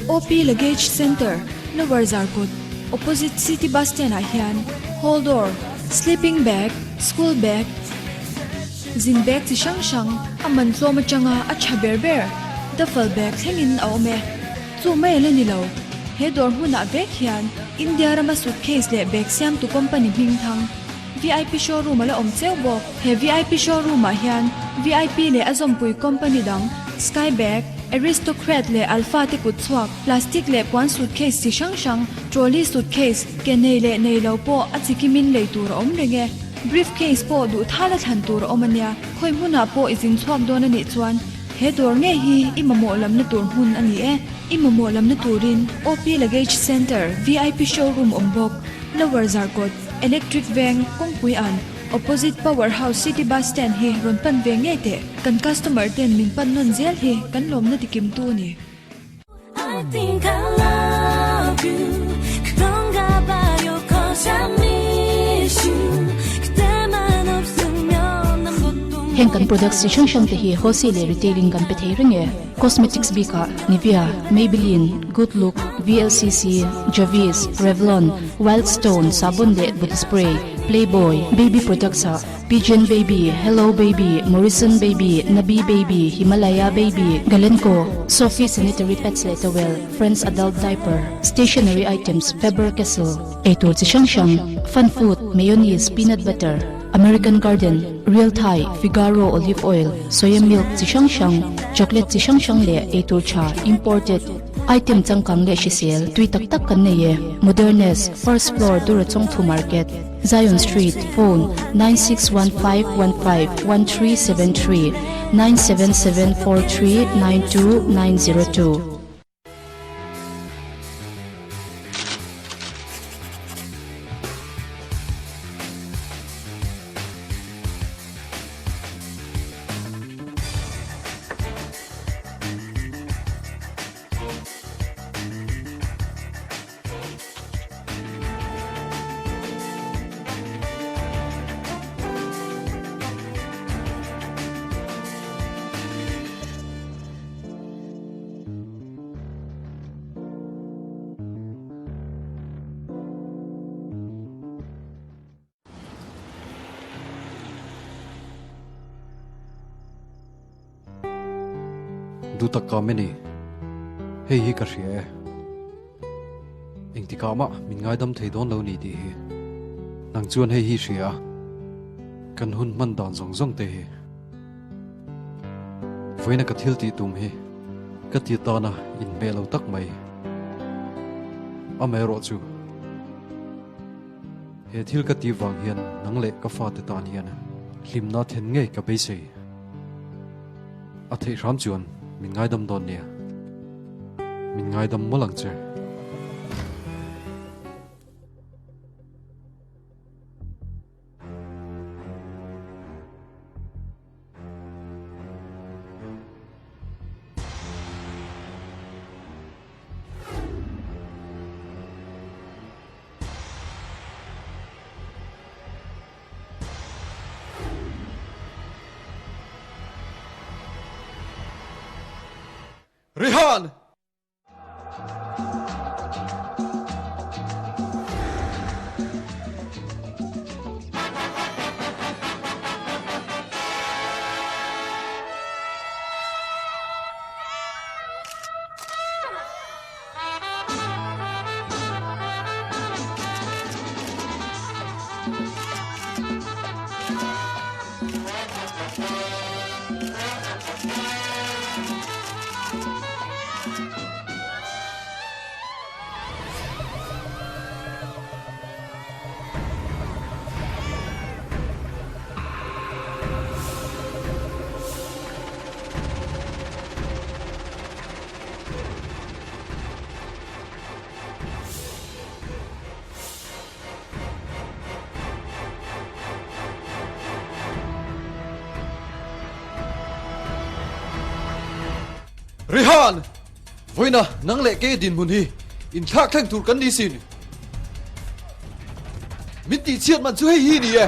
OP Luggage Centre, Lower Zarkawt, opposite City Bus Stand ah hian hall door, sleeping bag, school bag, zin bag chi hrang hrang a man tlawm atanga a tha ber ber duffel bag thlengin a awm e. Chu mai a la ni lo, he dawr hmunah vek hian India rama suitcase leh bag siamtu company hming thang VIP showroom a la awm cheu bawk. He VIP showroom ah hian VIP leh a zawmpui company dang Skybag, Aristocrat leh Alpha te kut chhuak plastic leh puan suitcase chi hrang hrang, trolley suitcase, ke nei leh nei lo pawh a chikimin lei tur a awm reng e. Briefcase pawh duh thal a thlan tur a awm a nia. Khawi hmunah pawh i zin chhuak dawn a nih chuan he dawr ngei hi i mamawh lamna tur hmun a ni e. I mamawh lamna turin OP Luggage Centre VIP showroom awm bawk, Lower Zarkawt, Electric Veng, kawngpui an, Opposite Power House City Bus Stand hi rawn pan ve ngei teh. Kan customer ten min pan nawn zel hi kan lawmna tikimtu a ni. Heng kan products chi hrang hrang te hi wholesale leh retailing kan pe thei reng e. Cosmetics bikah Nivea, Maybelline, Good Look, VLCC, Javis, Revlon, Wild Stone, sabun leh body spray, Playboy, baby products ah Pigeon Baby, Hello Baby, Morrison Baby, Nabi Baby, Himalaya Baby, Galenco, Sophie Sanitary Pads leh Towel, Friends Adult Diaper, Stationery Items, Faber Castell, eitur chi hrang hrang, Fun Food, Mayonnaise, Peanut Butter, American Garden, Real Thai, Figaro Olive Oil, Soya Milk chi hrang hrang, Chocolate chi hrang hrang leh eitur tha, Imported, Item changkang leh hrisel tui tak tak kan nei e. Modernes, First Floor, Durachawngthu Market, Zion Street, Phone, 9615151373, 9774392902. Dutak ka meni. Hei hi ka hria e. Engtikah mah min ngaidam thei dawn lo ni tih hi. Nang chuan hei hi hria a. Kan hun hman dan zawng zawng te hi. Vawiina ka thil tih tum hi ka ti tana inhmeh lo tak mai. Amaherawhchu. He thil ka tih vang hian nang leh ka fate tan hian hlimna then ngei ka beisei. A theih hram chuan min ngaidam dawn nia. Min ngaidam mawlh ang che. Rihan! Rihan! Vawiina nang leh kei dinhmun hi inthlak thleng tur kan ni sin. Min tihchhiat man chu hei hi ni e.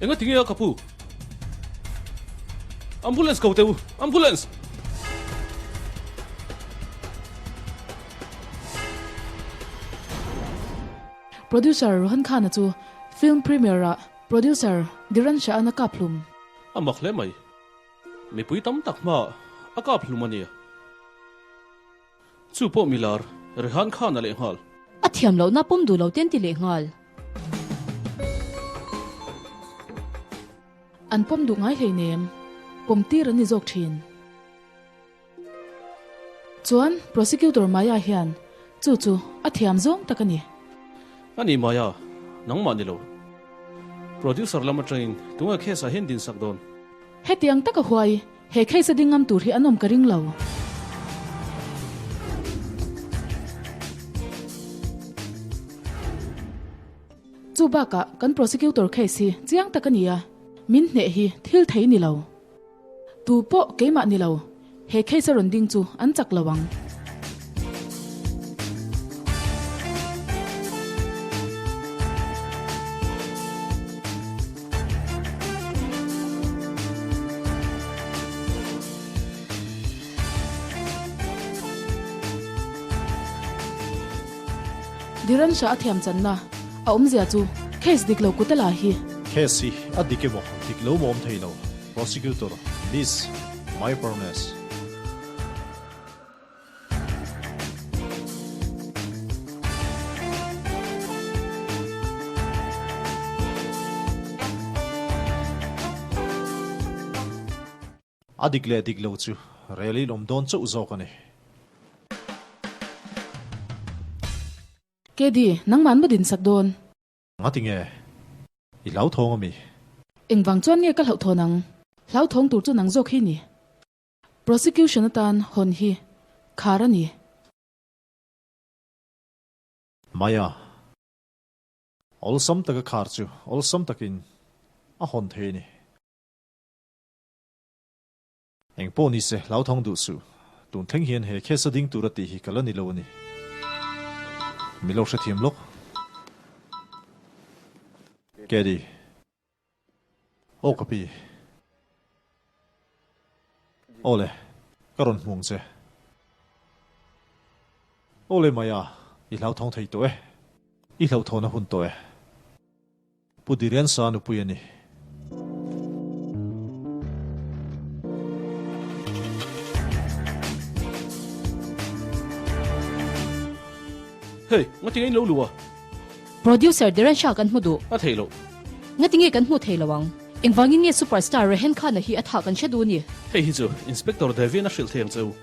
Enga tinge a ka pu? Ambulance ko teh u! Ambulance! Producer Rohan Khan-a chu film premiere-ah producer Dhiren Shah-a'n a kap hlum. A mak hle mai. Mipui tam tak hmaah a kap hlum a nia. Chu pawh milar Rehan Khan a leh nghal. A thiam lohna pawm duh lo ten ti leh nghal. An pawm duh ngai hleinem, pawm tir an ni zawk thin. Chuan Prosecutor Maya hian chu chu a thiam zawng tak a ni. A ni Maya, nangmah ni lo. Producer lam atangin tunge case ah hian dinsak dawn? Hetiang taka huai He case a ding ngam tur hi an awm ka ring lo. Chu bakah kan prosecutor case hi chiang tak a ni a, min hneh hi thil thei ni lo. Tu pawh keimah ni lo, he case a rawn ding chu an chak lo ang. Diransha a thiam channa a awmzia chu case dik lo kut a la hi. Case hi a dik emaw dik lo maw awm thei lo, Prosecutor Miss Mypernes. A dik leh dik lo chu rel in awm dawn chauh zawk a ni. KD, nangman maw dinsak dawn? Ngati nge? I hlauthawng a mi? Engvang chuan nge ka hlauhthawn ang? Hlauthawng tur chu nang zawk hi ni. Prosecution atan hawn hi khar a ni. Maya, awlsam taka khar chu awlsam takin a hawn thei a ni. Eng pawh ni se hlauthawng duh suh. Tun thleng hian he case a ding tur a tih hi ka la ni lo a ni. Mi lo hrethiam lawk. Caddy. Aw ka pi. Aw le, ka rawn hmuang che. Aw le Maya, i hlauthawng thei tawh e. I hlauhthawn a hun tawh e. Pu Diriansa nupui a ni. Hey, ngatinge in lo luh a? Producer Diransha kan hmu duh. A thei loh. Ngatinge kan hmu thei lo ang? Engvangin nge superstar Rehen Khan-a hi a thah kan hre duh ni? Hei hi chu Inspector Devian a hrilh thei ang che u.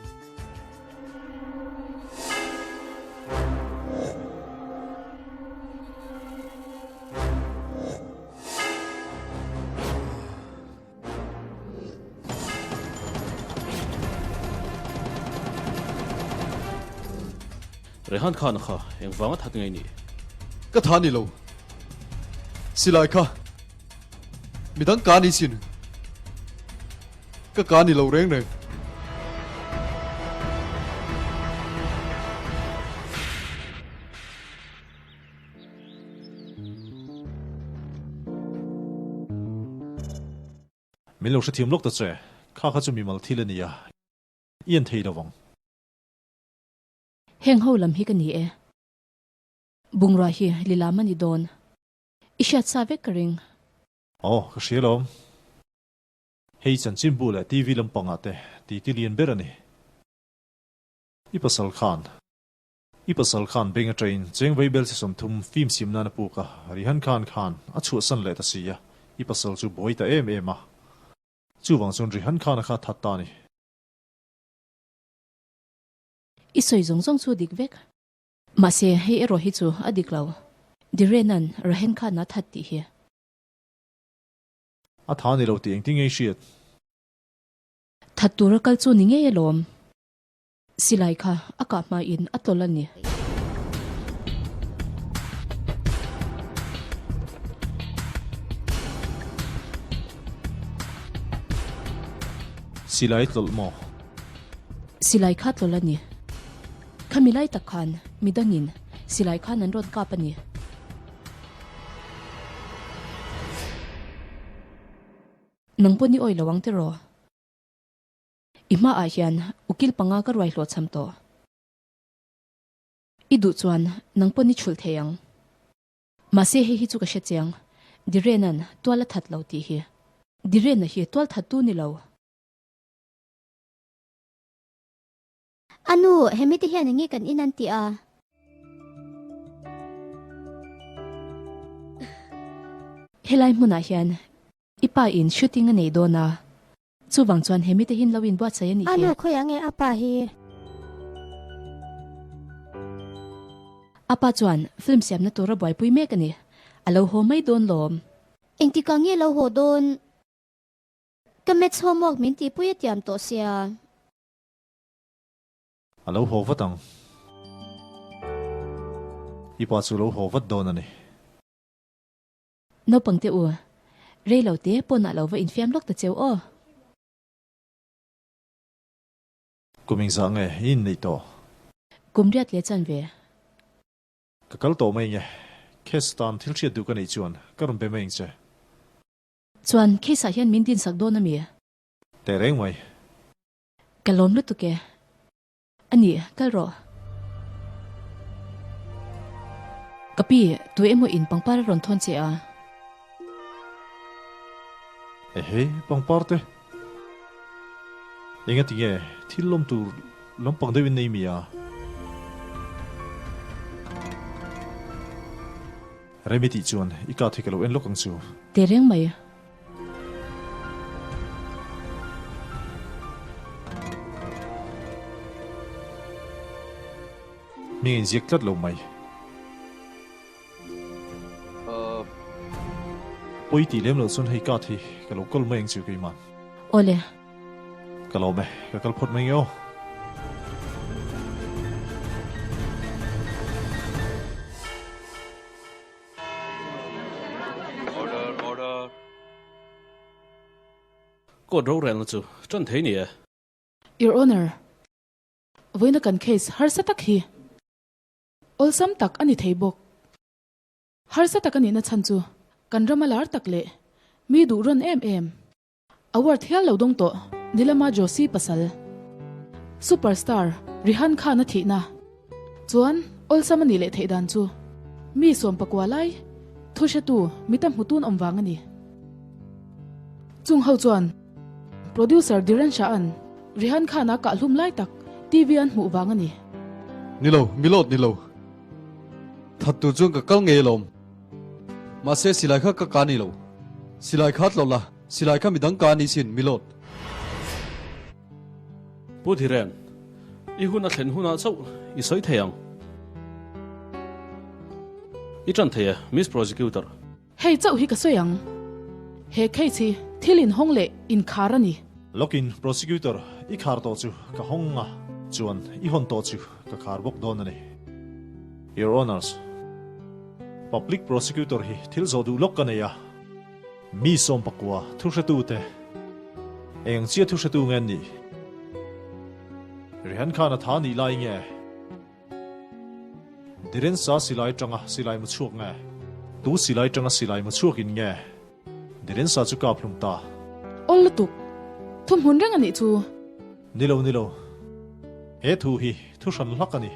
Rehan Khan kha engvang a that ngei ni? Ka tha ni lo. Silai kha midang ka ni sin. Ka ka ni lo reng reng. Min lo hrethiam lawk ta che, kha kha chu mimal thil a nia, i en thei lo vang. Heng ho lam hi ka ni e. Bungrua hi lilam a ni dawn. I hriat sa vek ka ring. Aw, ka hria lawm. Hei chanchinbu leh TV lampangah te titi lian ber a ni. I pasal khan. I pasal khan beng aṭain cheng vei bel si 30 fim sim nan a puk a, Rihan Khan khan a chhuahsan leh ta si a, i pasal chu buai ta em em a. Chuvang chuan Rihan Khan a kha that ta a ni. I sawi zawng zawng chu dik vek. Mahse, hei erawh hi chu a dik lo. Direna'n Rahen Khan a that tih hi. A tha ni lo tih engtin nge i hriat? That tura kal chu ni ngei alawm. Silai kha a kah hmain a tlawlh a ni. Silai tlawlh maw? Silai kha tlawlh a ni. Khami lai tak khan midangin silai khan an rawn kap a ni. Nang pawn i awih lo ang tiraw? I hmaah hian ukil panga ka ruai hlawhchham tawh. I duh chuan nang pawn i chhulh thei ang. Mahse hei hi chu ka hre chiang, Direna'n tual a that lo tih hi. Direna hi tual that tu ni lo. A nu, hemi te hian enge kan in an ti a? Helai hmunah hian i pa in shooting a nei dawn a, chuvang chuan hemi te hin lo inbuatsaih a nih hi. A nu, khawiah nge a pa hi? A pa chuan film siamna tura buaipui mek a ni. A lo haw mai dawn lawm. Engtikah nge lo haw dawn? Ka maths homework min tihpui a tiam tawh sia. A lo haw vat ang. I pa chu lo haw vat dawn a ni. Naupang te u, rei lo te pawnah lo va infiam lawk ta cheu aw. Kum engzah nge i inneih tawh? Kum riat leh chan ve. Ka kal tawh mai nge. Case tan thil hriat duh ka neih chuan ka rawn be mai ang che. Chuan case ah hian min dinsak dawn a mi? Teh reng mai. Ka lawm lutuk e. A ni, kal rawh. Ka pi, tu emaw in pangpar a rawn thawn che a? Ehe, pangpar te. Enga ti nge thil lawm tur lampang deuh in nei mi a? Remi tih chuan i kat hi ka lo en lawk ang chu. Teh reng mai. Hming inziak tlat lo mai. Pawi tih lem loh chuan hei kat hi ka lo kawl mai ang chu keimah. Awle. Ka lawm e, ka kal phawt mai nge aw. Order, order. Court rorelna chu tan thei ni e. Your Honour, vawiina kan case harsa tak hi awlsam tak a ni thei bawk. Harsa tak a nihna chhan chu kan rama lar tak leh mi duh rawn em em Award hial lo dawng tawh Nilama Joshi pasal Superstar Rihan Khan a thihna chuan awlsam a nih leh theih dan chu mi sawmpakua lai thu hretu mita hmutun awm vang a ni. Chung ho chuan Producer Dhiren Shah-a'n Rihan Khan-a kahhlum lai tak TV an hmuh vang a ni. Ni lo, milawt ni lo. That tur chuan ka kal ngei alawm. Mahse silai kha ka ka ni lo. Silai kha tlawh la, silai kha midang ka ni sin, milawt. Pu Dhiren, i hun a thlen hunah chauh i sawi thei ang. I ṭan thei e, Miss Prosecutor. Hei chauh hi ka sawi ang. He case hi thil inhawng leh inkhar a ni. Lawkin Prosecutor, i khar tawh chu ka hawng a, chuan i hawn tawh chu ka khar bawk dawn a ni. Your Honours, Public Prosecutor hi thil zawh duh lawk ka nei a, mi sawmpakua thuhretute eng chia thuhretu nge an nih? Rihan khan a tha nih lai nge? Dirensa silai tanga silai mu chhuak nge? Tu silai tanga silai mu chhuakin nge Dirensa chu kap hlum ta? Awl lutuk, thuhmun reng a nih chu. Ni lo, ni lo. He thu hi thu hran hlak a ni.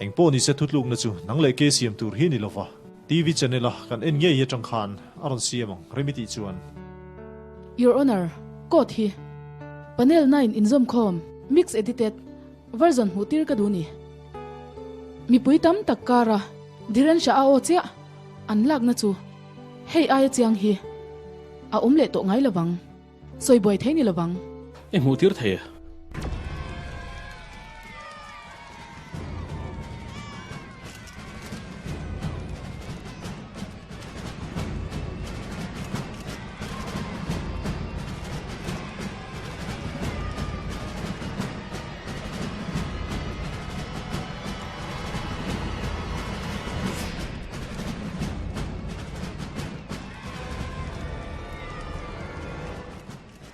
Eng pawh nise thutlukna chu nang leh ke siam tur hi ni lova, TV channel a kan en ngei atang khan a rawn siam ang remi tih chuan. Your Honour, Court hi Panel 9 inzawmkhawm, mix edited, version hmuh tir ka duh ni. Mipui tam tak kara Dhiren Shah a aw chiah an lakna chu hei aia chiang hi a awm leh tawh ngai lovang. Sawi buai thei ni lovang. I hmuh tir thei e.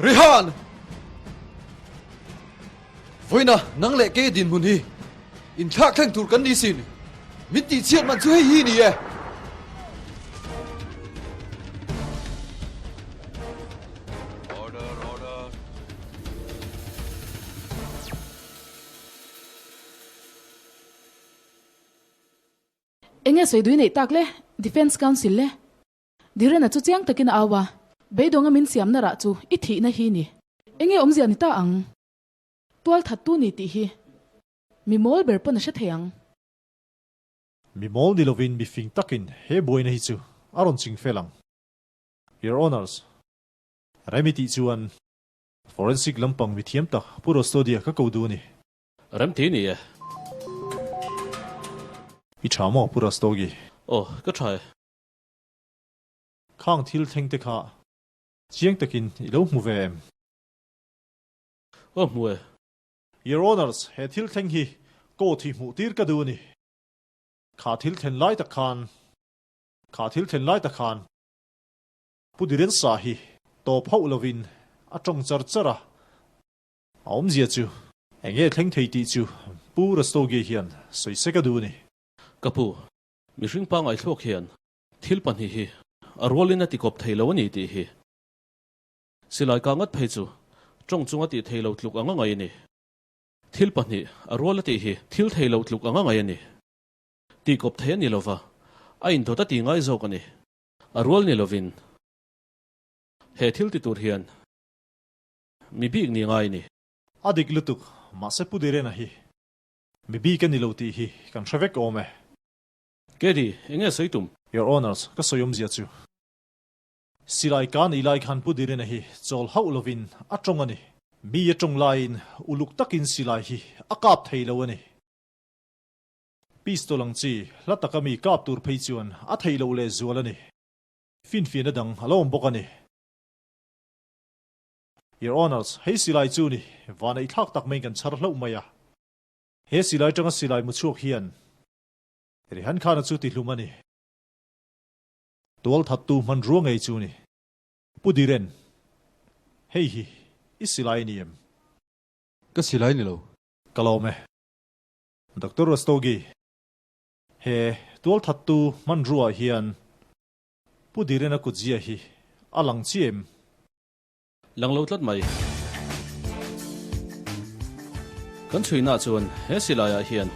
Rihan! Vawiina nang leh kei dinhmun hi inthlak thleng tur kan ni sin. Min tihchhiat man chu hei hi ni e. Enge sawi dui neih tak le? Defence Council le? Dhiren-a chu chiang takin a au a, Beidawnga min siamna rah chu i thihna hi ni. Enge awmzia ni ta ang? Tual thattu ni tih hi mi mawl ber pawn a hre thei ang. Mi mawl ni lovin mi fing takin he buaina hi chu a rawn ching fel ang. Your Honours, Remi tih chuan Forensic lampang mi thiam tak Pu Rostodia ka ko duh a ni. Remti ni e. I tha maw Pu Rastogi? Aw, ka tha e. Khang thil thleng te kha chiang takin i lo hmu ve em? Aw hmu e. Your Honours, he thil thleng hi court hi hmuh tir ka duh a ni. Kha thil thlen lai tak khan, kha thil thlen lai tak khan Pu Dirensa hi tawp hauh lovin a tawng char char a. A awmzia chu eng nge thleng thei tih chu Pu Rastogi hian sawi sek a duh a ni. Ka pu, mihring pangngai thluak hian thil pahnih hi a rualin a tikawp thei lo a ni tih hi silai kah ngat phei chu tawng chunga tih thei lo tluk anga ngai a ni. Thil pahnih a rual a tih hi thil thei lo tluk anga ngai a ni. Tihkawp thei a ni lova, a indawt a ti ngai zawk a ni. A rual ni lovin he thil ti tur hian Mi bik ni ngai ni. A dik lutuk, mahse Pu Direna hi mi bik a ni lo tih hi kan hre vek awm e. Kedi, eng nge sawi tum? Your Honours, ka sawi awmzia chu. Silai ka nei lai khan Pu Direna hi chawl hauh lovin a tawng a ni. Mi a tawng laiin uluk takin silai hi a kap thei lo a ni. Pistol ang chi hla taka mi kap tur phei chuan a theih loh lehzual a ni. Finfiahna dang a lo awm bawk a ni. Your Honours, hei silai chu ni, van eihthlak tak maiin kan chhar hlauh mai a. He silai tanga silai mu chhuak hian Rehan Khan-a chu tihlum a ni. Tual thattu hmanrua ngei chu ni. Pu Diren, hei hi i silai a ni em? Ka silai ni lo. Ka lawm e. Doctor Rastogi, he tual thattu hmanrua hian Pu Diren-a kutzia hi a lang chi em? Lang lo tlat mai. Kan chhuina chuan he silaiah hian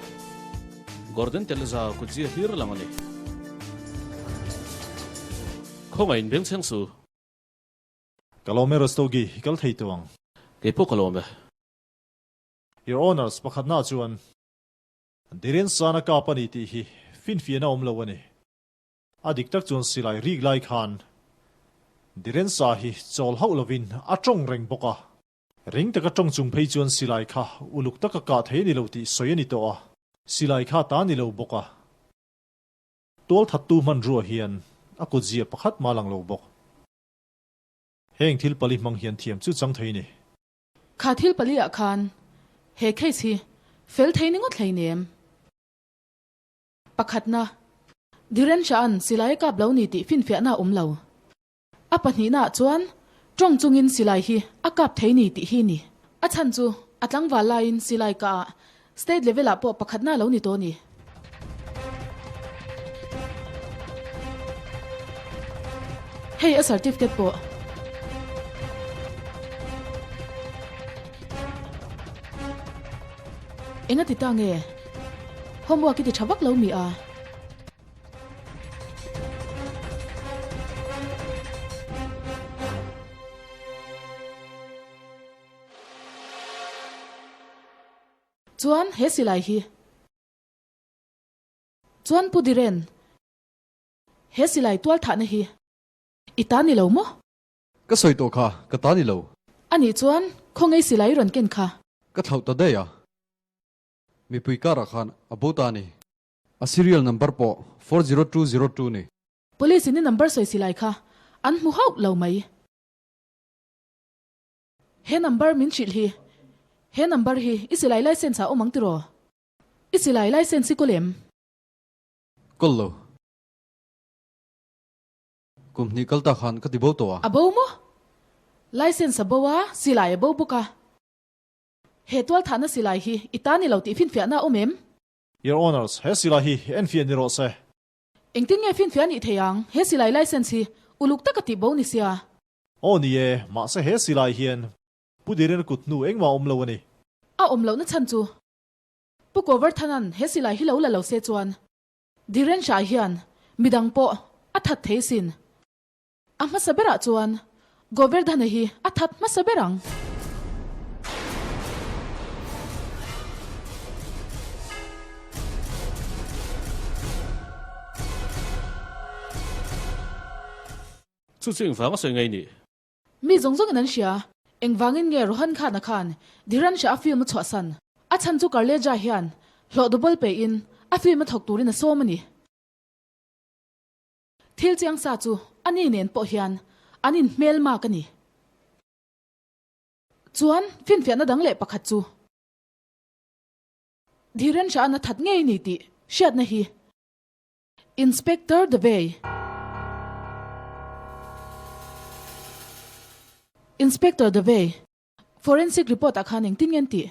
Gordon Teleza kutzia hlir a lang a ni. Khawngaih in bengchheng su. Ka lawm e Rastogi, i kal thei tawh ang. Kei pawh ka lawm e. Your Honours, pakhatna chuan Dhiren Sana kap a ni tih hi finfiahna awm lo a ni. A dik tak chuan silai rik lai khan Dirensa hi chawl hauh lovin a tawng reng bawk a. Ring taka tawng chung phei chuan silai kha uluk taka kah thei a ni lo tih sawi a ni tawh a, silai kha ta a ni lo bawk a. Tual thattu hmanrua hian a kutzia pakhat mah lang lo bawk. Heng thil pali hmang hian thiam chu chang thei a ni. Kha thil pali ah khan he case hi fel thei ni ngawt hleinem. Pakhatna, Dhiren Shah-a'n silai a kap lo ni tih finfiahna a awm lo. A pahnihnaah chuan tawng chungin silai hi a kap thei ni tih hi ni. A chhan chu a tlangval laiin silai kah ah state level ah pawh pakhatna a lo ni tawh a ni. Hei a certificate pawh. Enga ti ta nge? Homework i ti tha vak lo mi a? Chuan he silai hi. Chuan Pu Diren, he silai tual thahna hi i ta ni lo maw? Ka sawi tawh kha, ka ta ni lo. Anih chuan khawngaih silai rawn ken kha. Ka thlauh ta daih a. Mipui karah khan a bo ta a ni. A serial number pawh 40202 ni. Police in i number sawi silai kha an hmu hauh lo mai. He number min hrilh hi, he number hi i silai license ah awm ang tiraw? I silai license hi kawl em? Kawl lo. Kum hnih kal ta khan ka ti bo tawh a. A bo maw? License a bo a, silai a bo bawk a. He tualthahna silai hi i ta ni lo tih finfiahna a awm em? Your Honours, he silai hi enfiah ni rawh se. Engtin nge finfiah nih thei ang? He silai license hi uluk taka tih bo ni sia. Aw ni e, mahse he silai hian Pu Dirin kut hnu engmah a awm lo a ni. A awm lohna chhan chu Pu Govardhanan he silai hi lo la lo se chuan. Dhiren Shah hian midang pawh a that thei sin. A hmasa berah chuan Goverdhana hi a that hmasa ber ang. Chu chu engvang a sawi ngei ni? Mi zawng zawngin an hria. Engvangin nge Rohan Khan-a khan Dhiran Shah-a film a chhuahsan? A chhan chu Karleja hian hlawh double pein a film a thawk turin a sawm a ni. Thil chiang sa chu a ni nen pawh hian an inhmel mak a ni. Chuan finfiahna dang leh pakhat chu Dhiran Shah-an a that ngei ni tih hriatna hi Inspector Dave Inspector Dave Forensic report ah khan engtin nge an tih?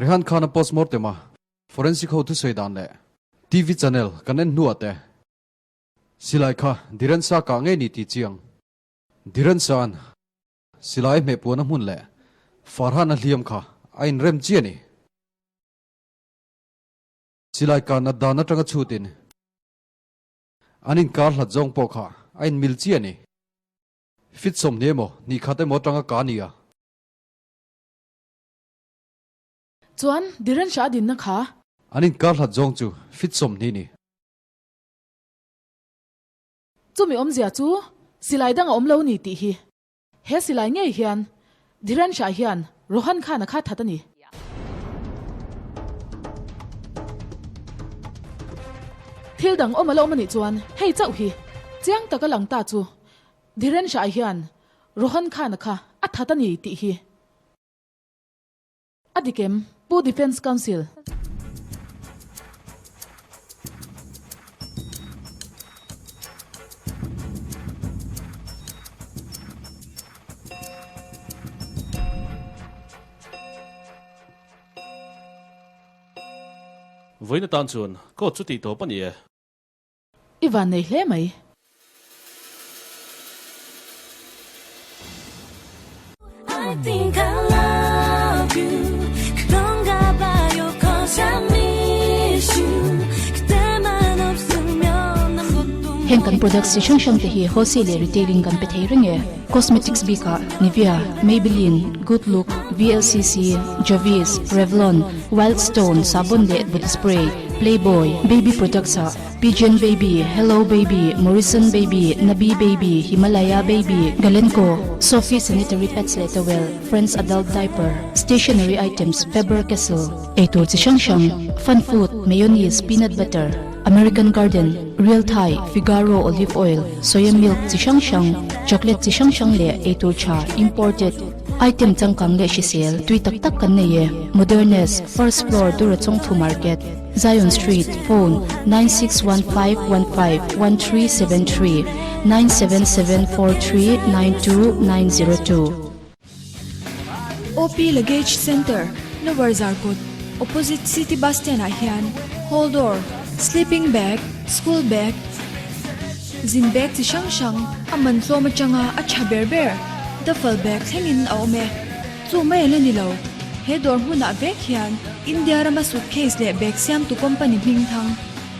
Rehan Khan-a postmortem a forensic ho thusawi dan leh TV channel kan en hnuah te silai kha Dhiren Shah kah ngei ni tih chiang. Dhiren Shah-a'n silai hmeh puan a hmun leh Farhan-a hliam kha a inrem chiah a ni. Silai kan a dan atanga chhutin an inkar hlat zawng pawh kha a inmil chiah a ni. Fit 20 emaw hnih khat emaw atanga ka ni a. Chuan Dhiren Shah dinna kha. An inkar hlat zawng chu fit 20 ni. Chumi awmzia chu silai dang a awm lo ni tih hi. He silai ngei hian Dhiren Shah hian Rohan Khan a kha that a ni. Thil dang awm a la awm a nih chuan hei chauh hi chiang taka lang ta chu Dhiren Shah hian Rohan Khan a kha a that a ni tih hi a dik em Pu Defence Council? Vawiin atan chuan court chu tih tawp a ni e. I van nei hle mai. Heng kan products chi hrang hrang te hi wholesale leh retailing kan pe thei reng e. Cosmetics bikah Nivea, Maybelline, Good Look, VLCC, Javis, Revlon, Wild Stone sabun leh body spray, Playboy, baby products ah Pigeon Baby, Hello Baby, Morrison Baby, Nabi Baby, Himalaya Baby, Galenco, Sophie Sanitary Pads leh Towel, Friends Adult Diaper, Stationery Items, Faber Castell, eitur chi hrang hrang, Fun Food, Mayonnaise, Peanut Butter, American Garden, Real Thai, Figaro Olive Oil, Soya Milk chi hrang hrang, Chocolate chi hrang hrang leh eitur tha, Imported, Item changkang leh hrisel tui tak tak kan nei e, Modernes, First Floor, Durachawngthu Market. Zion Street, Phone, 9615151373, 9774392902. OP Luggage Centre, Lower Zarkawt, Opposite City Bus Stand ah hian Hall Door, Sleeping Bag, School Bag, Zin bag chi hrang hrang a man tlawm atanga a tha ber ber duffel bag thlengin a awm e. Chu mai a la ni lo. He dawr hmunah vek hian India rama suitcase leh bag siamtu company hming thang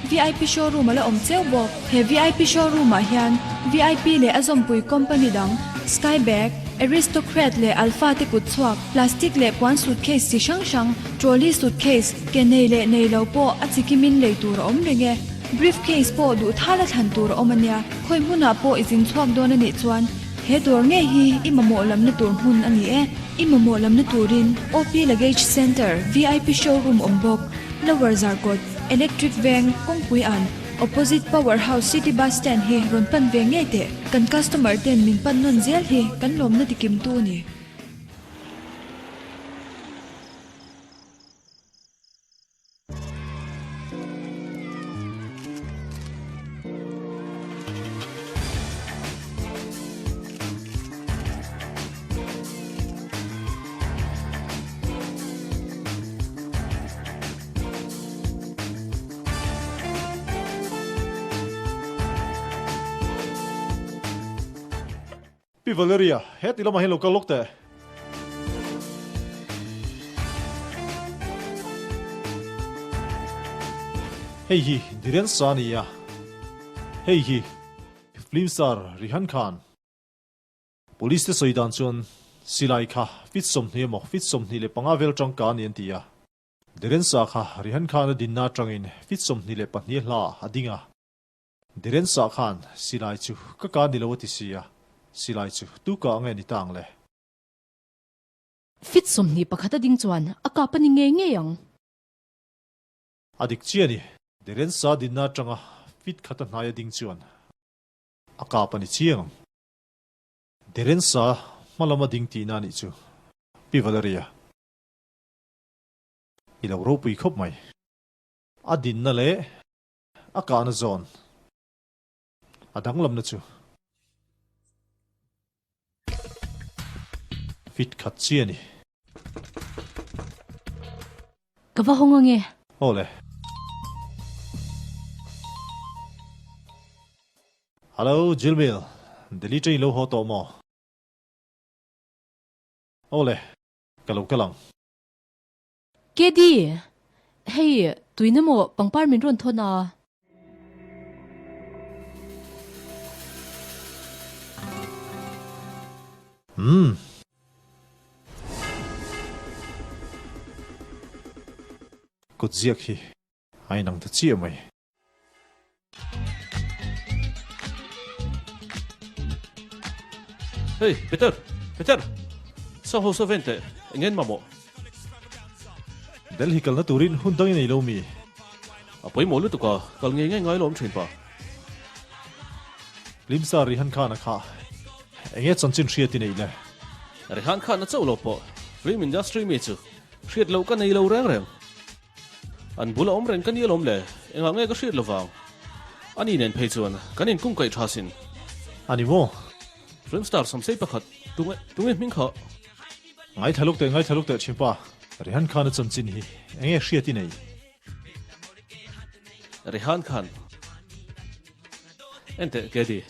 VIP showroom a la awm cheu bawk. He VIP showroom ah hian VIP leh a zawmpui company dang Skybag, Aristocrat leh Alpha te kut chhuak plastic leh puan suitcase chi hrang hrang, trolley suitcase, ke nei leh nei lo pawh a chikimin lei tur a awm reng e. Briefcase pawh duh thal a thlan tur a awm a nia. Khawi hmunah pawh i zin chhuak dawn a nih chuan he dawr ngei hi i mamawh lamna tur hmun a ni e. I mamawh lamna turin OP Luggage Centre VIP Showroom awm bawk. Lower Zarkawt, Electric Veng, Kawngpui an, Opposite Power House City Bus Stand hi rawn pan ve ngei teh. Kan customer ten min pan nawn zel hi kan lawmna tikimtu a ni. Pi Valeria, heti lamah hian lo kal lawk teh. Hei hi Dhiren Shah a ni a, hei hi film star Rihan Khan. Police te sawi dan chuan silai kha feet 20 emaw feet 25 vel tangka a ni an ti a. Dhiren Shah kha Rihan Khan a dinna atangin feet 22 hla a ding a. Dhiren Shah khan silai chu ka ka ni lo a ti si a, silai chu tu ka ang nge ni ta ang le? Feet 21 a ding chuan a kap a ni ngei ngei ang. A dik chiah a ni. Dhiren Shah dinna atanga feet khat a hnai a ding chuan a kap a ni chiang ang. Dhiren Shah hma lama ding tihna a nih chu Pi Valeria. I lo ropui khawp mai. A dinna leh a kahna zawn a danglamna chu fit khat chi a ni. Ka va hawng ange. Aw le. Hello Jilmil, Delhi train lo haw tawh maw? Aw le, ka lo kal ang. Kedi, hei tuina maw pangpar min rawn thawn a? Umm. Kut ziak hi a inang ta chiah mai. Hey, Peter! Peter! Sa ho sa ven teh, eng en mamawh? Delhi kalna turin hun dang i nei lo mi? A pawimawh lutuk a, kal ngei ngei ngai lawm thin pa. Limsa Rihan Khan a kha enge chanchin hriat i neih le? Rihan Khan a chauh lo pawh, film industry mi chu hriat loh ka nei lo reng reng. An bula awm reng ka ni alawm le, engah nge ka hriat lovang? Ani nen phei chuan kan inkung kaih tha sin. A ni maw? Film star samsei pakhat, tunge, tunge hming kha? Ngaithla luk teh, ngaithla luk teh thinpa, Rehan Khan a chanchin hi enge hriat i nei? Rehan Khan. Enteh, Kedi,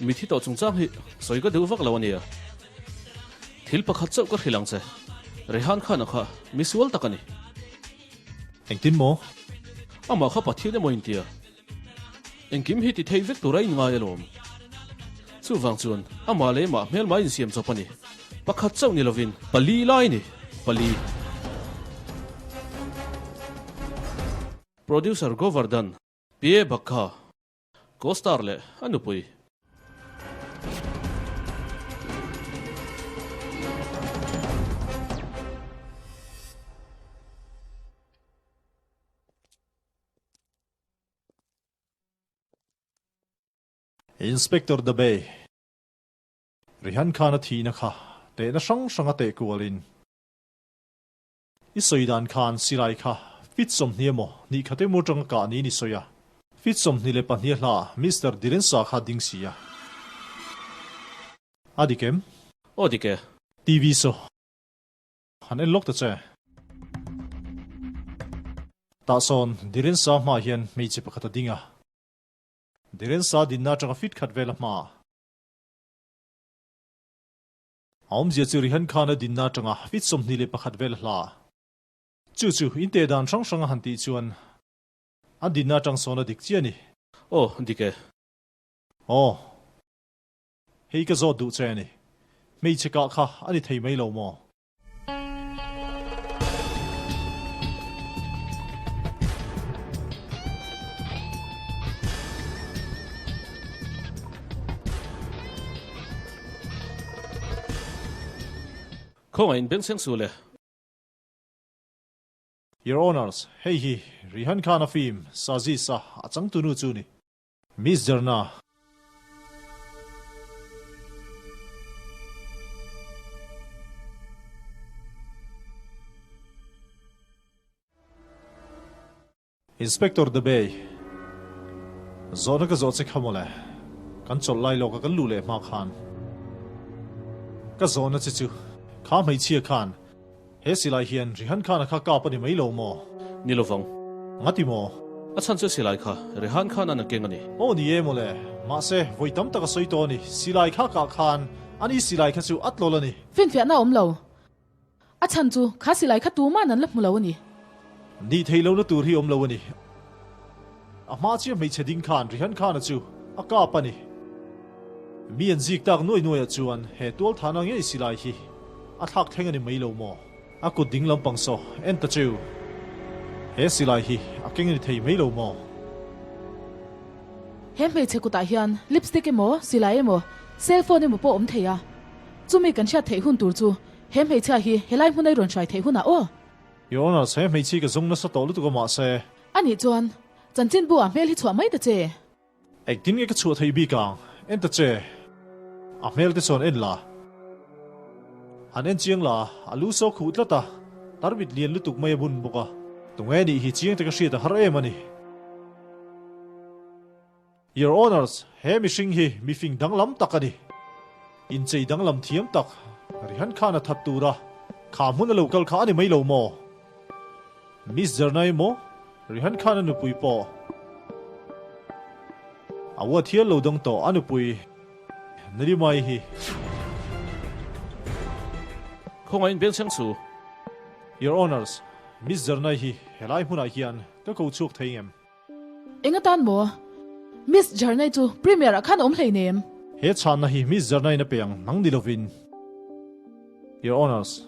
mithi tawh chungchang hi sawi ka duh vak lo a nia. Thil pakhat chauh ka hrilh ang che, Rehan Khan-a kha mi sual tak a ni. Engtin maw? Amah kha Pathian emaw intia. Engkim hi ti thei vek tura inngai alawm. Chuvang chuan amah leh amah hmelma insiam chawp a ni. Pakhat chauh ni lovin pali lai a ni, pali. Producer Govardhan PA Bakha, co-star leh a nupui. Inspector Dabei, Rihan Khan a thihna kha tehna hrang hranga teh kualin I sawi dan khan silai kha feet 20 emaw hnih khat emaw atanga kah niin i sawi a, feet 22 hla Mister Dirensa kha ding si a. A dik em? Aw dik e. TV saw han en lawk ta che. Tah sawn Dirensa hmaah hian hmeichhe pakhat a ding a. Dirensa dinna atanga feet khat vel a hmaah. A awmzia chu Rihan Khan a dinna atanga feet 21 vel a hla. Chu chu in teh dan hrang hrang a han tih chuan an dinna atang sawn a dik chiah a ni. Aw, dik e. Aw, hei ka zawt duh che a ni. Hmeichhe kah kha a ni thei mai lo maw? Khawngaih in bengchheng su le. Your Honours, hei hi Rihan Khan a film Sazis a a changtunu chu ni. Miss Jarna. Inspector Dabei, Zawhna ka zawh che kha mawle, kan chawlh lai lawka kan luh leh hma khan ka zawhna che chu kha hmeichhia khan he silai hian Rihan Khan-a kha kap a ni mai lo maw? Ni lovang. Ngati maw? A chhan chu silai kha Rihan Khan-a'n a keng a ni. Aw ni e mawle, mahse vawi tam tak a sawi tawh a ni, silai kha kah khan ani silai kha chu a tlawl a ni. Finfiahna a awm lo. A chhan chu kha silai kha tuman an la hmu lo a ni. Nih theih lohna tur hi awm lo a ni. A hma chiah hmeichhe ding khan Rihan Khan-a chu a kap a ni. Mi an zik tak nuai nuaiah chuan he tualthahna ngei silai hi a thlak thleng a ni mai lo maw? A kut ding lampang saw en ta cheu. He silai hi a keng a ni thei mai lo maw? He hmeichhe kutah hian lipstick emaw, silai emaw, cell phone emaw pawh awm thei a. Chumi kan hriat theih hun tur chu he hmeichhia hi helai hmuna i rawn hruai theih hunah aw. Your Honour, he hmeichhi ka zung nasa tawh lutuk a mahse. Anih chuan chanchinbu ah hmel hi chhuah mai ta che. Engtin nge ka chhuah theih bik ang? En ta che. A hmel te chuan en la. Han en chiang la, a lu saw khuh tlat a, tarmit lian lutuk mai a bun bawk a. Tunge nih hi chiang te ka hriat a har em a ni. Your Honours, he mihring hi mifing danglam tak a ni. Inchei danglam thiam tak, Rihan khan a that tur a, kha hmun a lo kal kha a ni mai lo maw? Miss Zarnai maw? Rihan khan a nupui pawh a uat hial lo dawng tawh a nupui Nalimai hi. Khawngaih beng chheng chu. Your Honours, Miss Zarnai hi helai hmunah hian ka ko chhuak thei ngem? Eng atan maw? Miss Zarnai chu Premier ah khan a awm hleinem. He chhanna hi Miss Zarnai-in a pe ang nang ni lovin. Your Honours.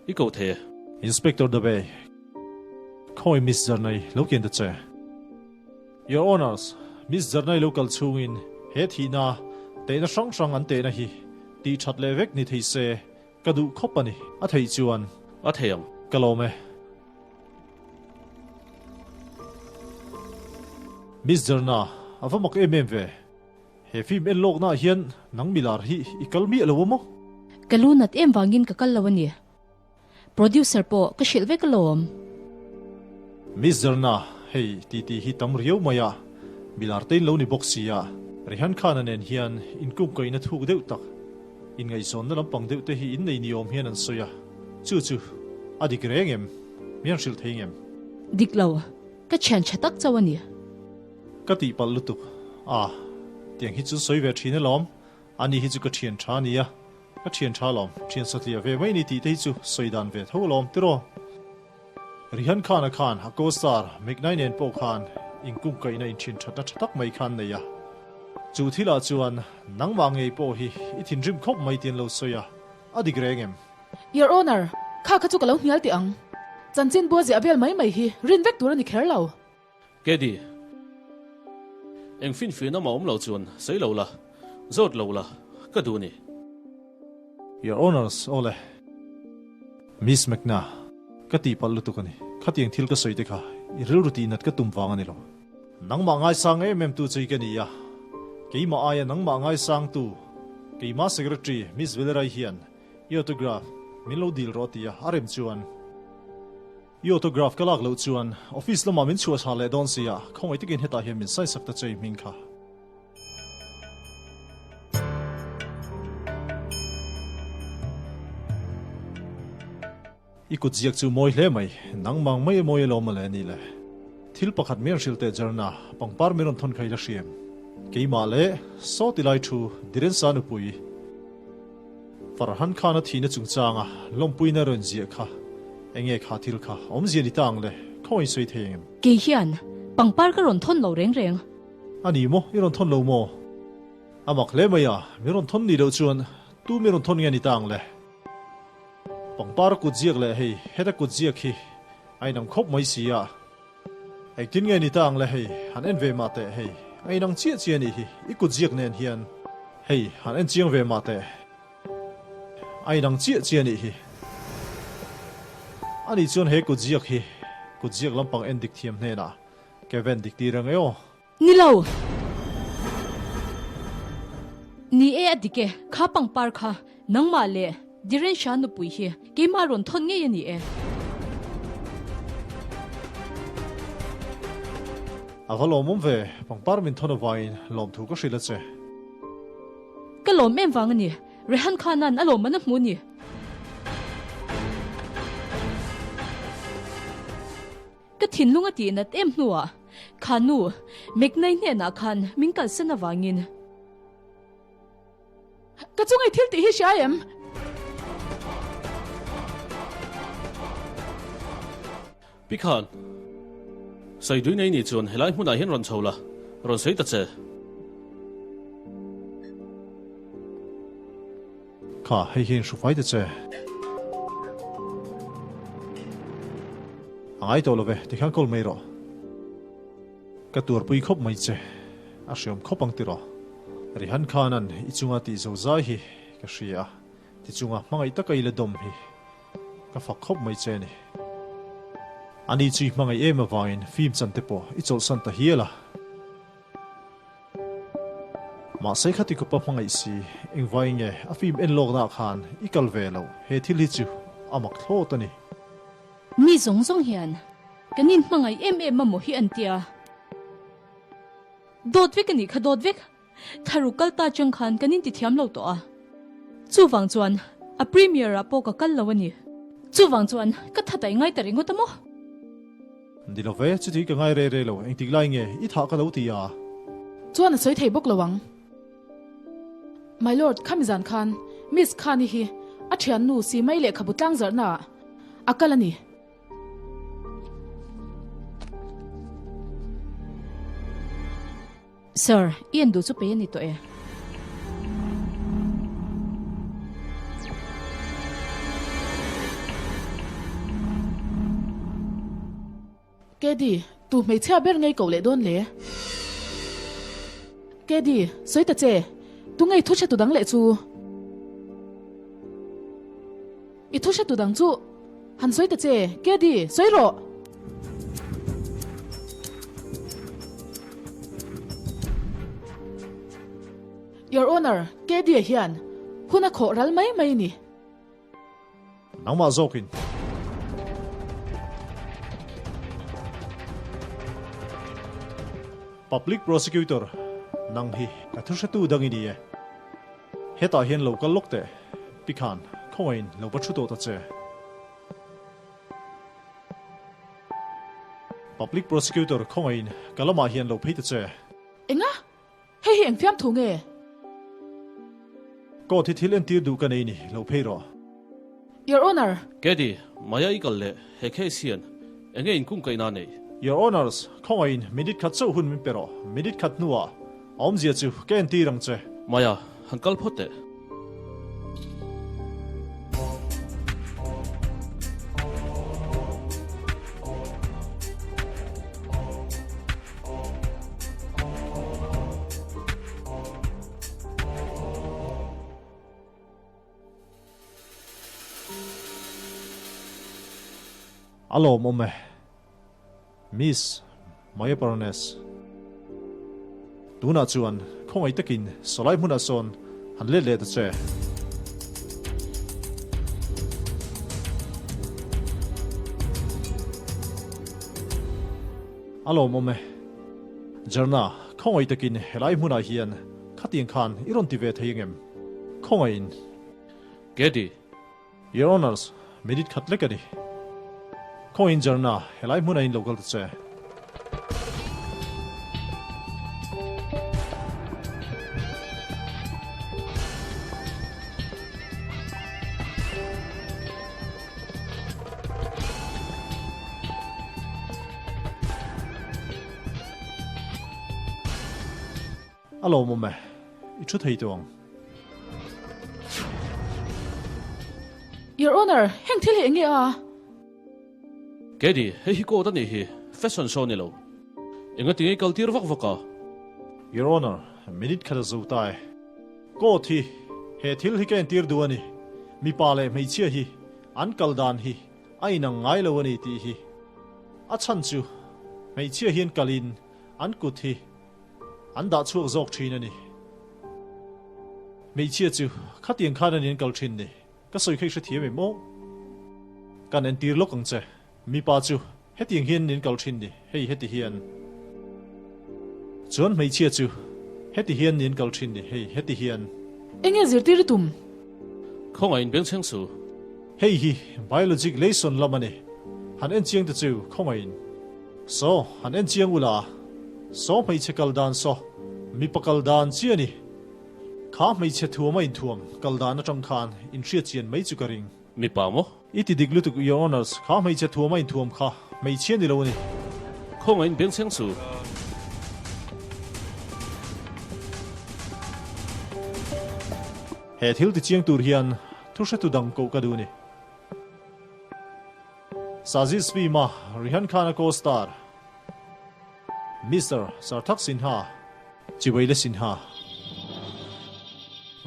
I ko thei e. Inspector Dave, khawi Miss Zarnai lo kian ta che. Your Honours, Miss Zarnai lo kal chhungin he thihna tehna hrang hrang an tehna hi tih that leh vek ni thei se ka duh khawp a ni. A theih chuan. A thei ang. Ka lawm e. Miss Zarna, a va mak em em ve. He film en lawkna ah hian nang milar hi i kal miah lo a maw? Ka lu nat em vangin ka kal lo a ni. Producer pawh ka hrilh vek alawm. Miss Zarna, hei titi hi tam riau mai a, milar te in lo ni bawk si a. Rehan Khan-a nen hian inkungkaihna thuk deuh tak, inngaihzawnna lampang deuh te hi innei ni awm hian an sawi a, chu chu a dik reng em? Mi an hrilh thei ngem? Dik lo, ka thian tha tak chauh a ni. Ka tihpalh lutuk a, tiang hi chu sawi ve thin alawm, ani hi chu ka thian tha ania, ka thian tha alawm, thian satliah ve mai ni tih te hi chu sawi dan ve tho alawm tiraw. Rihan Khan-a khan a co-star McNai nen pawh khan inkungkaihna inthin thatna tha tak mai khan nei a, chu thilah chuan nangmah ngei pawh hi i thinrim khawp mai tiin lo sawi a, a dik reng em? Your Honour, kha kha chu ka lo hnial teh ang. Chanchin bua ziah vel mai mai hi rin vek tur a ni kher lo. Kedi, eng finfin amah awm lo chuan sawi lo la, zawt lo la, ka duh ni. Your Honours, aw le. Miss McNa, ka tihpalh lutuk a ni. Khatiang thil ka sawi te kha i rilru tihnat ka tum vang a ni lo. Nangmah ngaisang em em tu chei ka ni a, keimah aia nangmah ngaisang tu keimah Secretary Miss Velerai hian i autograph min lo dil rawh ti a, a rem chuan. I autograph ka lak loh chuan office lamah min chhuah chhah leh dawn sia, khawngaih takin hetah hian min sign sak ta che i hming kha. I kut ziak chu mawi hle mai, nangmang mai a mawi alawm mawle ni le. Thil pakhat mian hrilh teh Jarna, pangpar min rawn thawn kha i la hriam. Keimah leh saw ti lai thu Dirensa nupui Farhan khan a thihna chungchanga lawmpuina rawn ziah kha enge kha thil kha awmzia ni ta ang le, khawngaih sawi thei engem? Kei hian pangpar ka rawn thawn lo reng reng. A ni maw? I rawn thawn lo maw? A mak hle mai a, min rawn thawn nih loh chuan tu min rawn thawn nge ni ta ang le? Pangpar kut ziak leh hei heta kut ziak hi a inang khawp mai si a. Engtin nge ni ta ang le hei, han en ve mah teh hei, a inang chiah chiah anih hi, i kut ziak nen hian. Hei, han en chiang ve mah teh, a inang chiah chiah anih hi. Anih chuan he kut ziak hi kut ziak lampang en dik thiam hnenah Kevin dik tir ang e aw. Ni lo! Ni e a dik e, kha pangpar kha nangmah leh Dirensha nupui hi keimah rawn thawn ngei a ni e. A va lawmawm ve, pangpar min thawn avangin lawmthu ka hrilh a che. Ka lawm em vang a ni, Rehan Khan-a'n a lawmman a hmu a ni. Ka thinlung a tih nat em hnuah kha nu Meknai hnenah khan min kalsan avangin. Ka chungai thil tih hi hria em? Pi Khan, Sawi nei ni chuan helai hmunah hian rawn chho la, rawn sawi ta che. Kha, hei hian hrufai ta che. A ngai tawh lo ve, tikhian kawl mai rawh. Ka tuarpui khawp mai che, a hriawm khawp ang tiraw. Rihan Khan-a'n i chunga tih zo zai hi ka hria a, ti chunga hmangaih taka i la dawm hi ka fak khawp mai che a ni. Ani chu i hmangaih em avangin film chan te pawh i chawlhsan ta hial a. Mahse khati khawpa hmangaih si, engvai nge a film en lawknaah khan i kal ve loh, he thil hi chu a mak thlawt a ni. Mi zawng zawng hian kan inhmangaih em em a maw hi an tia. Dawt vek a nih kha dawt vek. Tharu kal ta chang khan kan inti thiam lo tawh a. Chuvang chuan a premiere ah pawh ka kal lo a ni. Chuvang chuan ka tha taih ngai ta ringawt a maw? Ni lo ve, chuti ka ngai re re lo, engtik lai nge i thah ka lo ti a? Chuan a sawi thei bawk lo ang. My lord, khami zan khan Miss Khani hi a thiannu Simai lehkhabu tlangzarhna ah a kal a ni. Sir, i en duh chu pe a ni tawh e. Kedi, tu hmeichhia ber ngei koh leh dawn le? Kedi, sawi ta che, tu ngei thu hre tu dang leh chu? I thu hre tu dang chu han sawi ta che, Kedi, sawi rawh! Your Honour, Kedi-a hian hun a khawh ral mai mai a ni. Nangmah zawkin. Public Prosecutor, nang hi ka thu hretu dang i ni e. Hetah hian lo kal lawk teh, pi khan khawngaihin lo va thu tawh ta che. Public Prosecutor khawngaihin ka lamah hian lo phei ta che. Enga? Hei hi eng fiamthu nge? Court hi thil entir duh ka nei ni, lo phei rawh. Your Honour! Kedi, Maya i kal leh he case hian enge inkungkaihna nei? Your Honours, khawngaihin minute khat chauh hun min pe rawh. Minute khat hnuah a awmzia chu ka entir ang che. Maya, han kal phawt teh. A lawmawm e. Miss Maya Parnes. Tunah chuan khawngaih takin sawlai hmunah sawn han let leh ta che. A lawmawm e. Jarna, khawngaih takin helai hmunah hian khatiang khan i rawn ti ve thei angem? Khawngaihin. Kedi. Your Honours, minute khat lek a ni. Khawngaihin Jarna, helai hmunah in lo kal ta che. A lawmawm e, i thu thei tawh ang. Your Honour, heng thil hi eng nge a? Kedi, hei hi court a nih hi, fashion show ni lo. Engati nge i kal tir vak vak a? Your Honour, minute khat a zo ta e. Court hi, he thil hi ka entir duh a ni. Mipa leh hmeichhia hi an kal dan hi a inang ngai lo a ni tih hi. A chhan chu hmeichhia hian kalin an kut hi an dah chhuak zawk thin a ni. Hmeichhia chu khatiang khan a ni an kal thin ni. Ka sawi kha i hrethiam em aw? Kan entir lawk ang che. Mipa chu hetiang hian an kal thin ni, hei heti hian. Chuan hmeichhia chu heti hian an kal thin ni, hei heti hian. Enge zirtir i tum? Khawngaih bengchheng su. Hei hi biologic lesson lam a ni. Han en chiang te chu khawngaihin. Saw, han en chiang ula. Saw hmeichhe kal dan saw, mipa kal dan chi a ni. Kha hmeichhe thuam a inthuam kal dan atang khan inhriat chian mai chu ka ring. Mipa maw? I ti dik lutuk Your Honours, kha hmeichhe thuam a inthuam kha hmeichhia ni lo a ni. Khawngaihin bengchheng suh. He thil tichiang tur hian thu hretu dang koh ka duh a ni. Sajid Fima, Rihan Khan-a co-star, Mister Sarthak Sinha, Chiweile Sinha.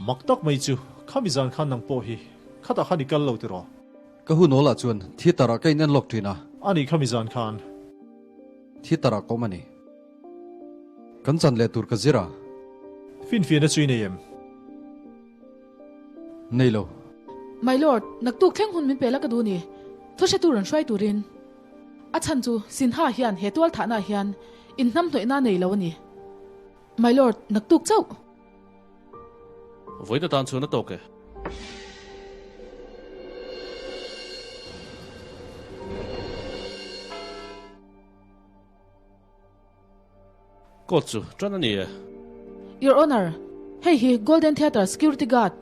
Mak tak mai chu khami zan khan nang pawh hi khatah khan i kal lo tiraw? Ka hun awlah chuan theatre ah ka in en lawk thin a. Ani khami zan khan. Theatre ah ka awm a ni. Kan chan leh tur ka zir a. Finfiahna chu i nei em? Nei lo. My lord, naktuk thleng hun min pe la ka duh ni. Thu hre tur an hruai turin. A chhan chu Sinha hian he tual thahna hian inhnamhnawihna nei lo a ni. My lord, naktuk chauh. Vawiin atan chuan a tawk e. Court chu tan a ni e. Your Honour, hei hi Golden Theatre security guard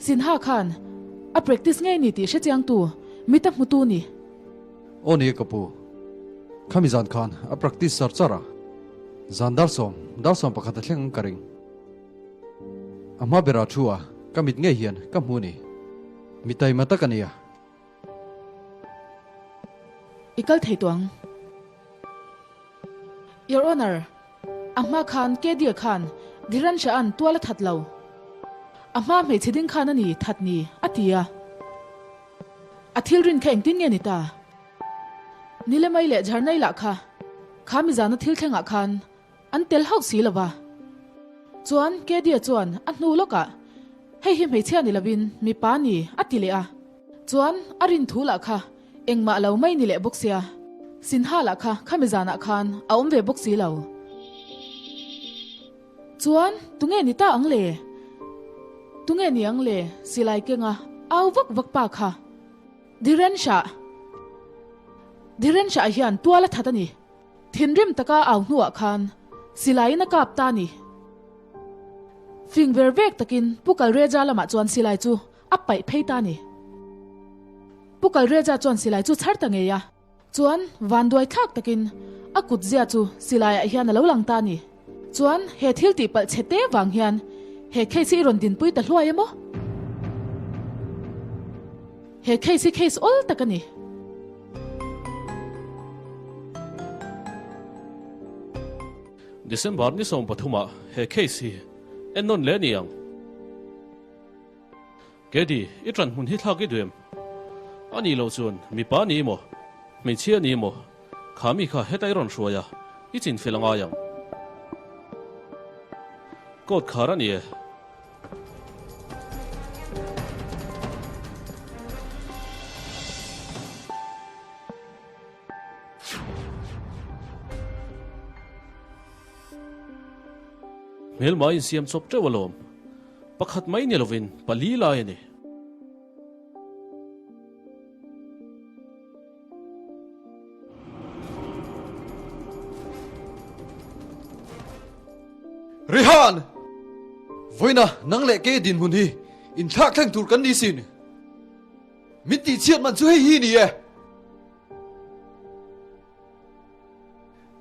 Sinha khan a practice ngei ni tih hrechiangtu mita hmutu ni. Aw ni e ka pu. Khami zan khan a practice char char a. Zan dar 11 a thleng ang ka ring. A hma berah thu a, ka mit ngei hian ka hmu ni. Mi taima tak a nia. I kal thei tawh ang. Your Honour, a hma khan Kedia khan Dhiran Shah-a'n tual a that lo. A hma hmeichhe ding khan a ni that ni, a ti a. A thil rin kha engtin nge ni ta? Nilemai leh Jharnai lah kha kha mizana thil thlengah khan an tel hauh si lo va. Chuan Kedia chuan a hnu lawkah, Hei hi hmeichhia ni lovin mipa ni, a ti leh a. Chuan a rin thu lah kha engmah lo mai ni leh bawk sia, Sinha lah kha khami zanah khan a awm ve bawk si lo. Chuan tunge ni ta ang le? Tunge ni ang le silai kenga au vak vak pa kha? Dhiren Shah Dhiren Shah hian tual a that a ni. Thinrim taka au hnuah khan silaiin a kap ta a ni. Fing ver vek takin Pu Kalreja lamah chuan silai chu a paih phei ta a ni. Pu Kalreja chuan silai chu chhar ta ngei a. Chuan vanduai thlak takin a kut zia chu silaiah hian a lo lang ta a ni. Chuan he thil tih palh chhe te vang hian he case hi i rawn dinpui ta hluai emaw? He case hi case awl tak a ni. December ni 13 ah he case hi en nawn leh a ni ang. Kedi, i ṭan hmun hi thlak i duh em? A nih loh chuan mipa a ni emaw, hmeichhia a ni emaw, kha mi kha heta i rawn hruai a, i chinfel a ngai ang. Court khar a ni e. Hmelma insiam chawp teuh alawm. Pakhat mai ni lovin pali lai a ni. Rihan! Vawiina nang leh kei dinhmun hi inthlak thleng tur kan ni sin. Min tihchhiat man chu hei hi ni e.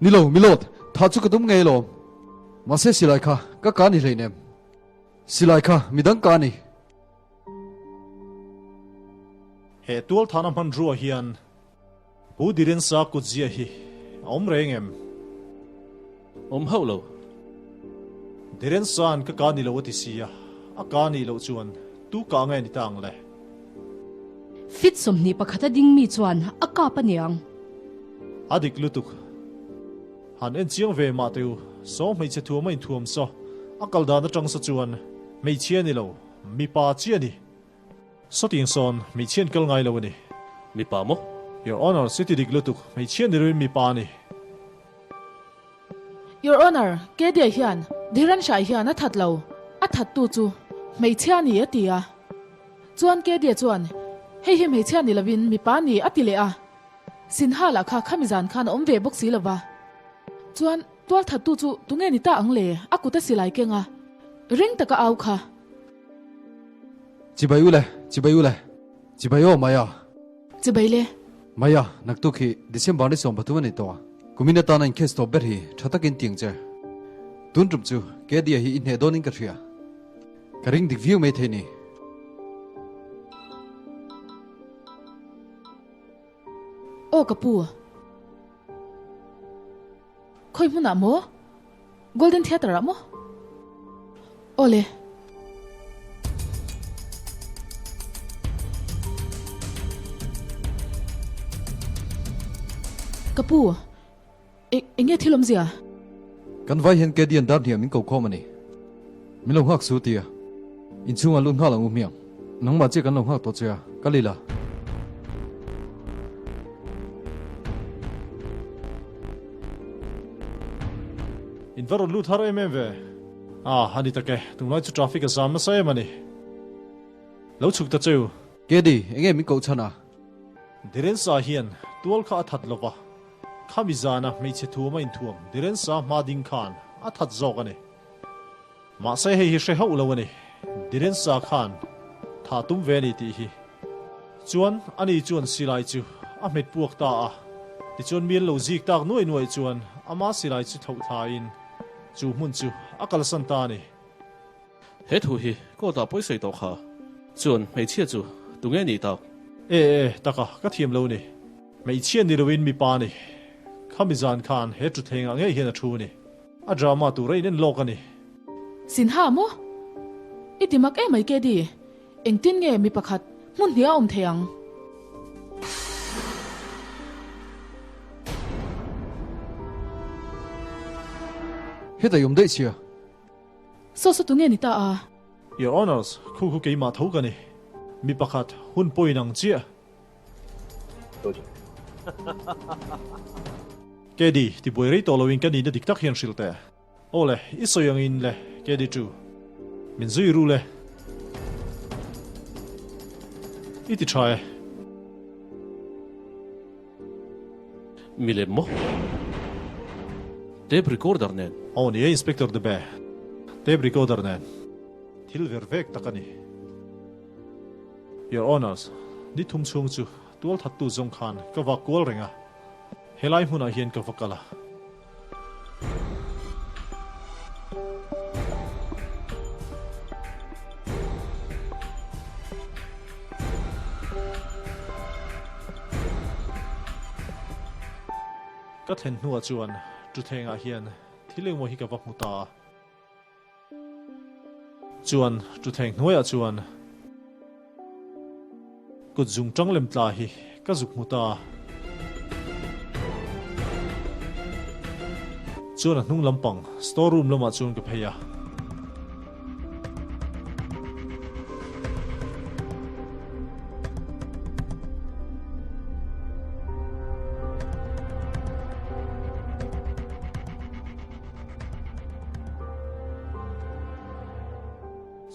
Ni lo, Milord, tha chu ka tum ngei alawm. Mahse silai kha ka ka ni hleinem. Silai kha midang ka ni. He tualthana hmanrua hian Pu Dirensa kutzia hi a awm reng em? Awm hauh lo. Dirensa'n ka ka ni lo a ti si a, a ka nih loh chuan tu kah nge ni ta ang le? Fit 21 a ding mi chuan a kap a niang. A dik lutuk. Han en chiang ve mah teh u, saw hmeichhe thuam a inthuam saw, a kal dan atang saw chuan hmeichhia ni lo, mipa chi a ni. Sawtiang sawn hmeichhia an kal ngai lo a ni. Mipa maw? Your Honour, city dik lutuk, hmeichhia ni loin mipa a ni. Your Honour, Kedia hian Dhiran Shah hian a that lo, a thattu chu hmeichhia a ni a ti a. Chuan Kedia chuan hei hi hmeichhia ni lovin mipa a ni a ti leh a. Sinha lah kha khami zan khan a awm ve bawk si lova. Chuan tual thattu chu tunge ni ta ang le a kut a silai keng a, ring taka au kha. Chibai u le, chibai u le, chibai aw Maya. Chibai le. Maya, naktuk hi December ni 13 a ni tawh a. Kumin atana in case tawp ber hi tha takin tiang che. Tun tum chu Kedia hi i hneh dawnin ka hria. Ka ring dik viau mai thei ni. Aw ka pu. Khawi hmunah maw? Golden Theatre ah maw? Aw le. Ka pu, eng nge thil awmzia? Kan vai hian Kedian dar hniam min ko khawm a ni. Min lo nghak su tia. Inchhungah lut nghal ang u hmiang. Nangmah chiah kan lo nghak tawh che a, kal ila. In va rawn lut har em em ve. Ah, a ni tak e, tunlai chu traffic a zam nasa em a ni. Lo chhuk ta cheu. Kedi, enge min koh chhan a? Dirensa hian tual kha a that lova, khami zana hmeichhe thuam a inthuam Dirensa hma ding khan a that zawk a ni. Mahse hei hi hre hauh lo a ni. Dirensa khan tha tum ve a ni tih hi. Chuan ani chuan silai chu a hmet puak ta a. Tichuan mi an lo zik tak nuai nuai chuan ama silai chu thlauh thlain chu hmun chu a kalsan ta a ni. He thu hi court ah pawi sawi tawh kha. Chuan hmeichhia chu tunge nih tak? E e, taka ka thiam lo ni. Hmeichhia ni loin mipa a ni. Khami zan khan he thutthleng ah ngei hian a thu a ni. A drama tur a inen lawk a ni. Sinha maw? I ti mak em mai Kedi, engtin nge mi pakhat hmun hnih a awm thei ang? Heta i awm daih sia. Saw saw tunge ni ta a? Your Honours, khu khu keimah tho ka ni. Mi pakhat hun pawhin ang chiah. Kedi, ti buai rei tawh loin ka nihna dik tak hian hrilh teh. Aw le, i sawi angin le, Kedi chu. Min zui ru le. I ti tha e. Milem maw? Tape recorder nen. Aw ni e Inspector Dube, tape recorder nen. Thil ver vek tak a ni. Your Honours, ni thum chhung chu tualthattu zawng khan ka vak kual reng a, helai hmunah hian ka va kal a. Ka thlen hnuah chuan thutthlengah hian thil engmaw hi ka va hmu ta a. Chuan thutthleng hnuaiah chuan kut zung tang lem tla hi ka zuk hmu ta a. Chuan a hnung lampang store room lamah chuan ka phei a.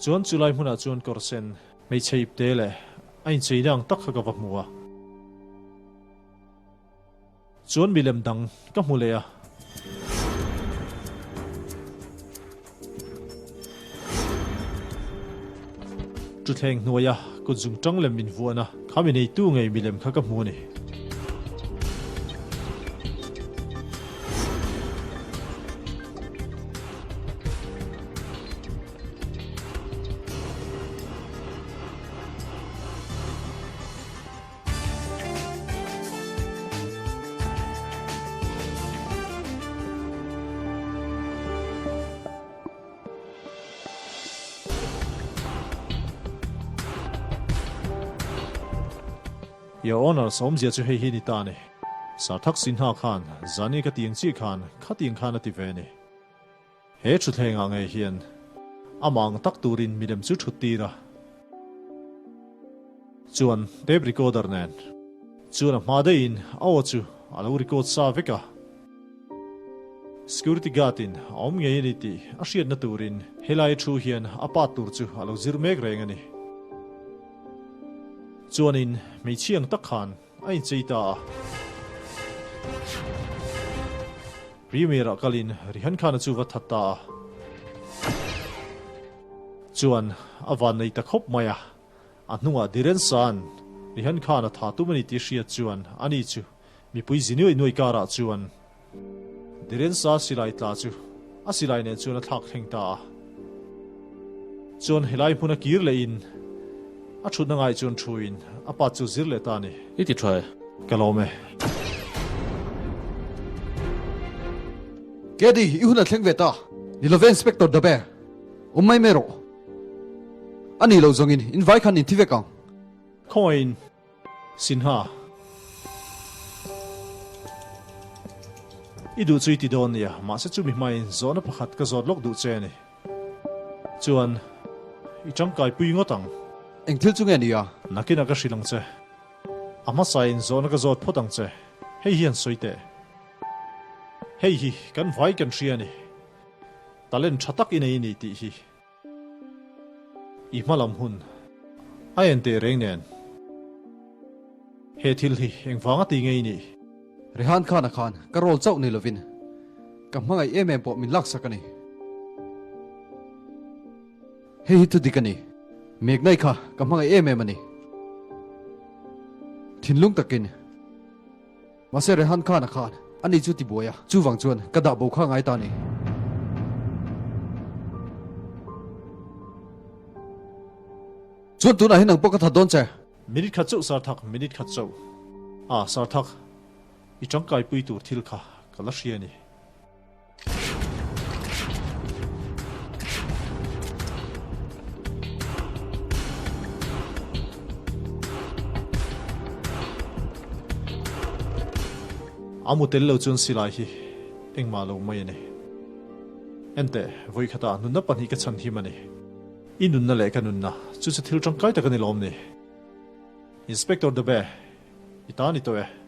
Chuan chulai hmunah chuan kawr sen hmeichhe ipte leh a incheina ang tak kha ka va hmu a. Chuan milem dang ka hmu leh a. Thuthleng hnuaia kut zung tang lem min vuan a, kha mi neitu ngei milem kha ka hmu a ni. Your Honour, sawmzia chu hei hi ni ta a ni. Sarthak Sinha khan zani ka tiang chiah khan khatiang khan a ti ve a ni. He thutthlengah ngei hian amah ang tak turin milem chu thut tir a. Chuan tape recorder nen chuan a hma daihin a aw chu a lo record sa vek a. Security guard in a awm ngei a ni tih a hriatna turin helai thu hian a pa tur chu a lo zir mek reng a ni. Chuanin hmeichhia ang tak khan a inchei ta a. Premier ah kalin Rihan Khan-a chu va that ta a. Chuan a van nei ta khawp mai a. A hnungah Dhiren Shah-a'n Rihan Khan-a tha tum a ni tih hriat chuan ani chu mipui zi nuai nuai karah chuan. Dhirensa silai tla chu a silai nen chuan a thlak thleng ta a. Chuan helai hmuna kir leh in a thutna ngai chuan thu in a pa chu zir leh ta a ni. I ti tha e. Ka lawm e. Kedi, i hun a thleng ve ta. Ni love Inspector Dabe. Awm mai mai rawh. A ni lo zawngin in vai khan in thi vek ang. Khawngaih in Sinha. I duh chu i ti dawn nia, mahse chumi hmain zawhna pakhat ka zawt lawk duh che a ni. Chuan, i tangkai pui ngawt ang. Eng thil chu nge nia? Nakinah ka hrilh ang che. A hmasain zawhna ka zawt phawt ang che. Hei hian sawi teh. Hei hi kan vai kan hria a ni. Talent tha tak i nei a ni tih hi. I hma lam hun a en teh reng nen he thil hi engvanga ti ngei nih? Rehan Khan-a khan ka role chauh ni lovin ka hmangaih em em pawh min laksak a ni. Hei hi thudik a ni. Megnai kha ka hmangaih em em a ni. Thinlung takin. Mahse Rehan Khan-a khan ani chu tibuai a, chuvang chuan ka dah bo kha ngai ta a ni. Chuan tunah hian nang pawh ka that dawn che. Minute khat chauh Sarthak, minute khat chauh. Ah, Sarthak, i tangkaipui tur thil kha ka la hria a ni. A mu tel lo chuan silai hi engmah lo mai a ni. Enteh, vawikhatah nunna pahnih ka chhan him a ni. I nunna leh ka nunna chu chu thil tangkai tak a ni lawm ni? Inspector Dube, i ta ni tawh e.